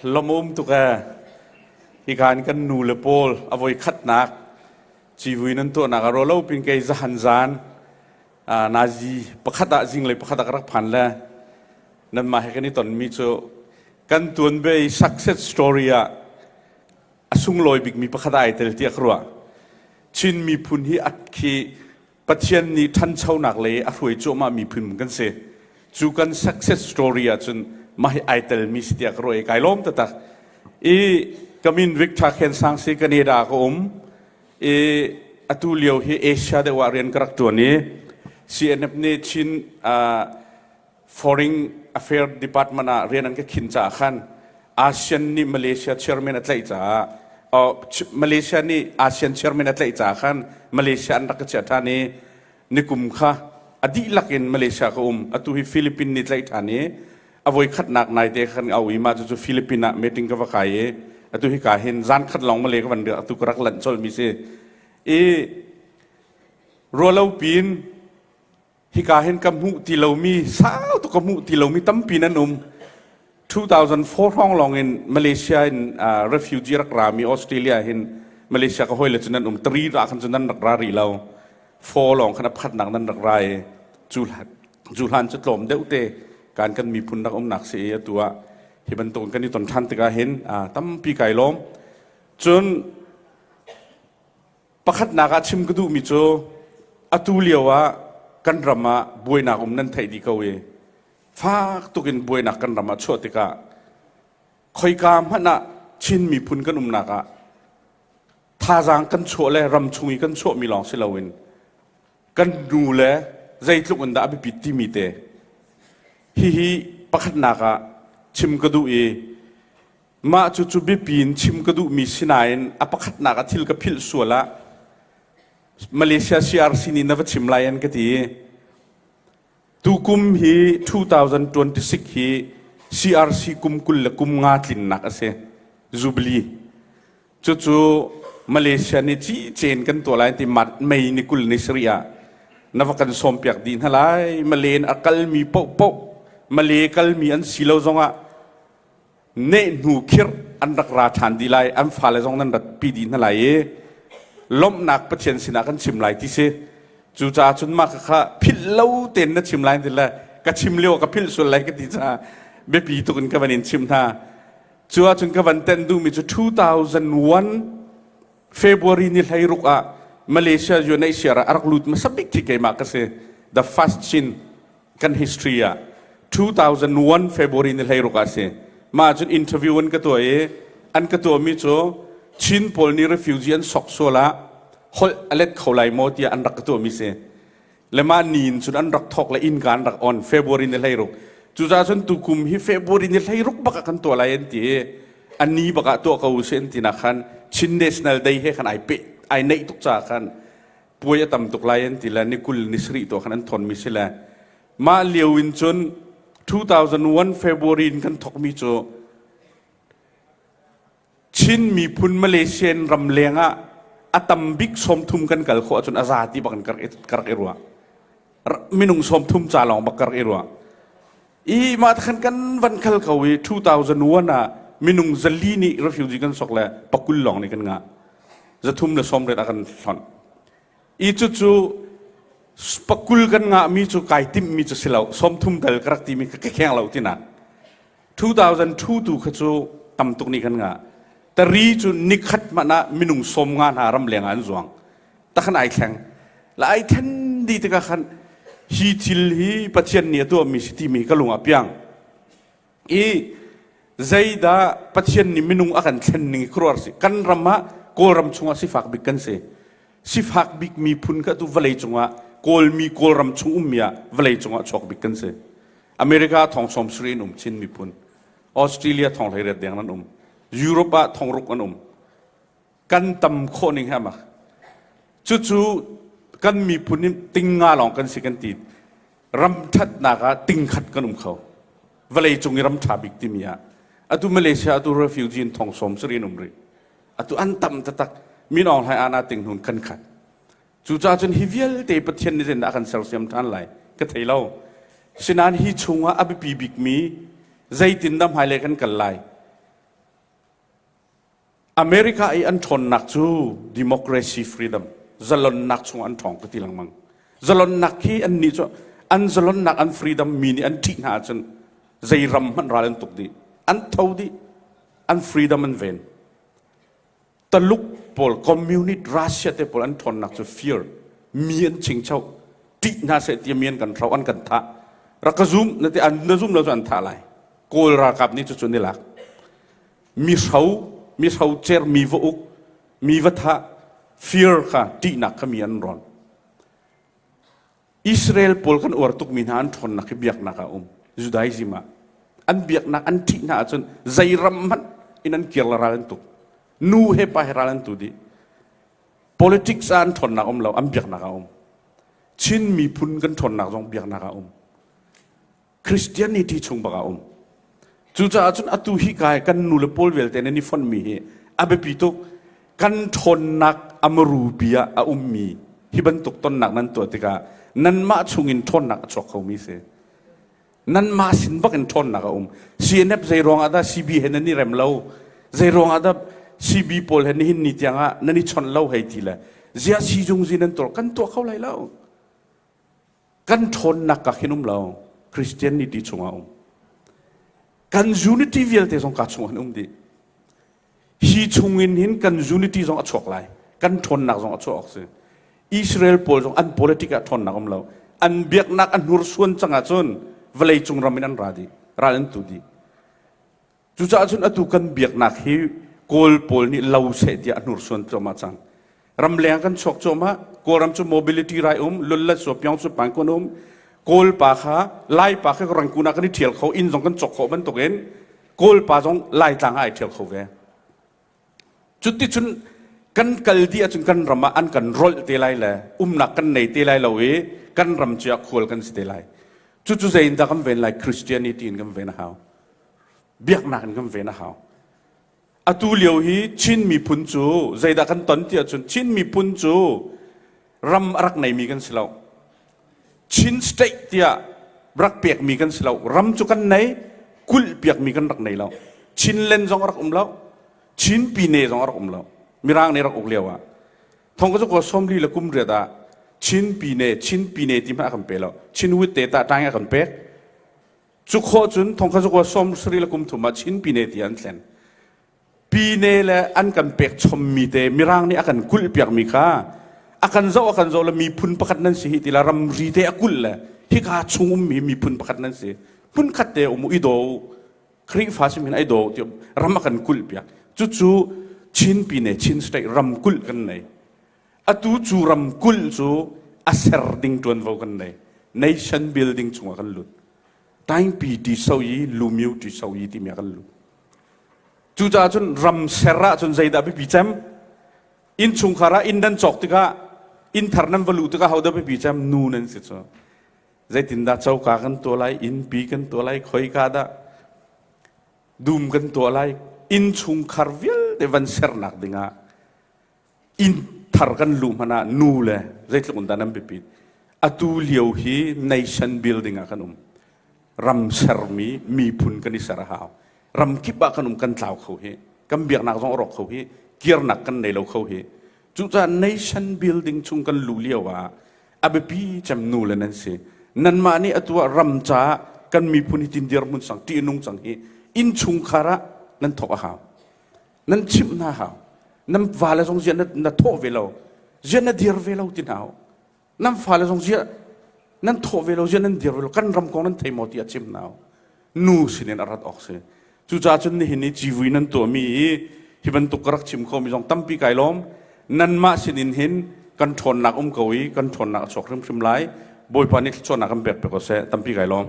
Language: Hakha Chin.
Lawmum tuk ee. Hika in kan nu le pawl a voi khatnak civui nan tuahnak a ro lo pin kei zahan zan nazi pakhat ah zinglei pakhat ah ka rak phan le nanmah he kan i tonmi cu kan tuanbia i success story ah a sunglawi bikmi pakhat ah ai tel tiah ka ruah. Chin miphun hi a khi Pathian nih ṭhanchonak lei a hruai cuahmah miphun kan si. Cu kan success story ahcun mah hi ai telmi si tiah ka ruah i kai lawm taktak. I ka min Victor Khen Sang si Canada ka um. I atu lio hi Asia deuh ah rian ka rak ṭuan i CNF nih Chin Foreign Affairs Department ah rian an ka khin caah khan ASEAN nih Malaysia chairman a tlaih caah Malaysia nih ASEAN chairman a tlaih caah khan Malaysia an rak ka chiah ṭhan i nikum kha a dihlak in Malaysia ka um. Atu hi Philippines nih tlaih ṭhan i a voi khatnak naite khan au i mah cucu Philippines ah meeting ka va kai i atu hi ka hin zan khat lawng Malay ka van riak, atu ka rak lanh colmi si. I rualo piin hika hin ka hmuh ti lomi, sau tuk ka hmuh ti lomi tampi nan um. 2004 hrawng lawng in Malaysia in refugee rak rami Australia hin Malaysia ka hawile cu nan um. Tari ra khan cu nan rak ra rih lo. Four lawng khan a pakhatnak nan rak ra i cu hlan cu tlawm deuh te kan kan miphun rak umnak si i atu ah hi bantuk kan i ton ṭhan tikah hin tampi kai lawm. Cun Pakhatnak ah chim ka duhmi cu atu lio ah kan ram ah buainak um nan theih dih ko i fak tuk in buainak kan ram ah chuah tikah khoika hmanh ah Chin miphun kan umnak ah thazaang kan chuah le ram chung i kan chuahmi lawng si loin kan nu le zeitluk in dah a biapit timi te hihi pakhatnak ah chim ka duh i Mah cucu biapi in chim ka duhmi si nain a pakhatnak ah thil ka philh sual ah Malaysia CRC nih na va chim lai an ka ti. Tukum hi 2026 hi CRC kum 20 le kum nga tlinnak a si. Jubilee. Cucu Malaysia nih cicen kan tuah lai ti mat May ni 20 ni sarih ah na va kan sawmpiak dih hna lai. Malay in a kalmi paohpaoh Malay kalmi an si lo zongah nehhnu khirh an rak ra ṭhan dih lai, an fale zong nan ratpi dih hna lai i lawmhnak Pathian sinah kan chim lai ti si. Cucaah cun mah kha philh lo tein na chim lai ti le ka chim lio ka philh sual lai ka ti caah biapi tuk in ka van in chim hna. Cu ahcun ka van tenh duhmi cu 2001 February ni 16 ah Malaysia UNHCR ah a rak lut hmasa bik khi keimah ka si. The first Chin kan history ah 2001 February ni 16 ah si. Mah cun interview an ka tuah i an ka tuahmi cu Chin pawl nih refugee an sok sual ah holh a let kho lai maw tiah an rak ka tuahmi si. Le mah ni in cun an rak thawk le inn ka an rak on February ni 16. Cucaah cun tukum hi February ni 16 bak ah kan tuah lai an ti i a ni bak ah tuah ko usih an ti nak khan Chin National Day he khan ai peh ai neih tuk caah khan puai a tam tuk lai an ti le ni 20 ni sarih tuah khan an thawnmi si le mah lio in cun 2001 February in kan thawkmi cu Chin miphun Malaysian ramleng ah a tam bik 30 kan kal khawh ahcun a za ti bak in ka rak i ruah. Minung 30 ca lawng bak ka rak i ruah. I mah khan kan van khal ko i 2001 ah minung 400 nih refugee kan sok le 20 lawng nih kan ngah. 390 a kan hlonh. I cucu 20 kan ngahmi cu kai timhmi cu si lo, 30 dal ka rak timi ka kheng lo tinak. 2002 tu kha cu tam tuk nih kan ngah. Tari cu nikhat hmanh ah minung 50 hna ramleng ah an zuang. Takhan ai thleng. La ai thlen di tikah khan hi thil hi Pathian nih a tuahmi si timi ka lung ah piang. I zeidah Pathian nih minung a kan thlen ning khuaruahar si. Kan ram ah Kawlram chungah sifak bik kan si. Sifak bik miphun kha tu vawlei cungah Kawlmi Kawlram chung ummi ah vawlei cungah chuak bik kan si. America thong 70 in um Chin miphun. Australia thong 18 deng nan um. Europe ah thong ruk an um. Kan tam khawh ning he mak. Cucu kan miphun in ting nga lawng kan si kan ti. Ram ṭhatnak ah ting khat kan um kho. Vawlei cung i ram ṭha bik timi ah. Atu Malaysia atu refugee in thong 70 in um rih. Atu an tam taktak. Min Aung Hlaing ana ting hnun kan khat. Cucaah cun hi vialte Pathian nih zeitindah a kan sersiam ṭhan lai ka thei lo. Sinain hi chungah a biapi bikmi zeitindah hmailei kan kal lai. America i an ṭhawnnak cu democracy freedom zalonnak chung an ṭhawng ka ti lengmang. Zalonnak khi an nih cu an zalonnak an freedom mi nih an ṭih hna ahcun zei ram hmanh ral an tuk dih. An tho dih. An freedom an ven. Taluk pawl communist Russia te pawl an ṭhawnnak cu fear mi an chingcho ṭih hna seh ti mi an kan hro an kan thah. Rak ka zum na ti an na zum lo cu an thah lai. Kawl ralkap nih cucu an i lak. Mi hro mi hrocer mi va uk mi va thah fear kha ṭihnak kha mi an rawn. Israel pawl kan uar tukmi hna an ṭhawnnak hi biaknak ah um Judaism ah an biaknak an ṭih hna ahcun zei ram hmanh in an kir le ral an tuk nu he pa he ral an tu dih politics ah an ṭhawnnak um lo an biaknak ah um Chin miphun kan ṭhawnnak zong biaknak ah um Christianity chung bak ah um. Cucaah cun atu hi kai kan nu le pawl vialte nan i fonhmi hi a biapi tuk. Kan ṭhawnnak a marupi ah a ummi hi bantuk tonnak nan tuah tikah nanmah chungin ṭhawnnak a chuak khomi si. Nanmah sin bak in ṭhawnnak a um. CNF zei ruang ah dah CB he nan i rem lo? Zei ruang ah dah CB pawl he nihin ni tiang ah nan i chawnh lo hei ti le ziah sizung zi nan tuah kan tuah kho lai lo. Kan ṭhawnnak ka khin um lo. Christianity chungah um. Kan unity vialte zong ka chungah hin um dih. Hi chungin hin kan unity zong a chuak lai. Kan ṭhawnnak zong a chuak awk si. Israel pawl zong an politic ah ṭhawnnak um lo. An biaknak a hnursuan cang ahcun vawlei cung ram in an ra dih. Ral an tu dih. Cucaah cun atu kan biaknak hi Kawl pawl nih lo seh tiah a hnursuan cuahmah cang. Ramleng kan chuak cuahmah. Kawlram cu mobility rai um, lullat sua pyong su pang kun um. Kawl pa kha Lai pa kha Rangkun ah kan i ṭhial kho, inn zong kan cawk khawh bantukin Kawl pa zong Laitlang ah ai ṭhial kho ve. Cuticun kan kal dih ahcun kan ram ah an kan rolh te lai le umnak kan nei te lai lo i kan ram cu ah khual kan si te lai. Cucu zei in dah kan ven lai? Christianity in kan ven a hau. Biaknak in kan ven a hau. Atu lio hi Chin miphun cu zeidah kan ton ti ahcun Chin miphun cu ram a rak neimi kan si lo. Chin state tiah rak pekmi kan si lo. Ram cu kan nei, kulh piakmi kan rak nei lo. Chinland zong a rak um lo. Chin Pine zong a rak um lo. Mirang nih rak uk lio ah. Thong ka cu 40 le kum riat ah Chin Pine, Chin Pine ti hmanh a kan pe lo. Chin Wit te tah tang a kan pek. Cu khawh cun thongkhat zakua 70 le kum thum ah Chin Pine ti an thlen. Pine le an kan pek chommi te Mirang nih a kan kulh piakmi kha a kan zoh a kan zoh le miphun pakhat nan si hi ti la ramri te a kulh le hika chung ummi miphun pakhat nan si hmun khat te um i daw Khrihfa sim hin ai daw ti ram a kan kulh piak cucu Chin Pine Chin State ram kulh kan nei atu cu ram kulh cu a ser ding tuanvo kan nei nation building chungah kan lut Taingpi ti so i Lumiu ti so i timi ah kan lut. Cucaah cun ram ser ah cun zeidah biapi cem? Innchungkhar ah inn nan cawk tikah inn thar nan va luh tikah hodah biapi cem? Nu nan si cu. Zeitindah coka kan tuah lai, innpi kan tuah lai, khoika dah dum kan tuah lai, innchungkhar vialte van sernak dingah inn thar kan luh hmanh ah nu le zeitluk in dah nan biapit atu lio hi nation building ah kan um ram sermi miphun kan i ser a hau ram kip ah kan um kan tlau kho hi kan biaknak zong a rawk kho hi kirnak kan nei lo kho hi cucaah nation building chung kan luh lio ah a biapi cem nu le nan si nanmah nih atu ah ram caah kan miphun hi tin dirhmun sang ṭih nung cang hi inn chungkhar ah nan thawk a hau Nan chimh hna hau. Nan vale zong ziah na thawh ve lo, ziah na dir ve lo ti hna hau. Nan fale zong ziah nan thawh ve lo, ziah nan dir ve lo, kan ram kong nan thei maw ti a chim hna hau. Nu sinin a rat awk si. Cucaah cun nihin i civui nan tuahmi i hi bantuk ka rak chim khomi zong tampi kai lawm. Nanmah sinin hin kan ṭhawnnak um ko i kan ṭhawnnak a chuak hrimhrim lai. Bawipa nih thluachuahnak kan pek pe ko seh. Tampi kai lawm.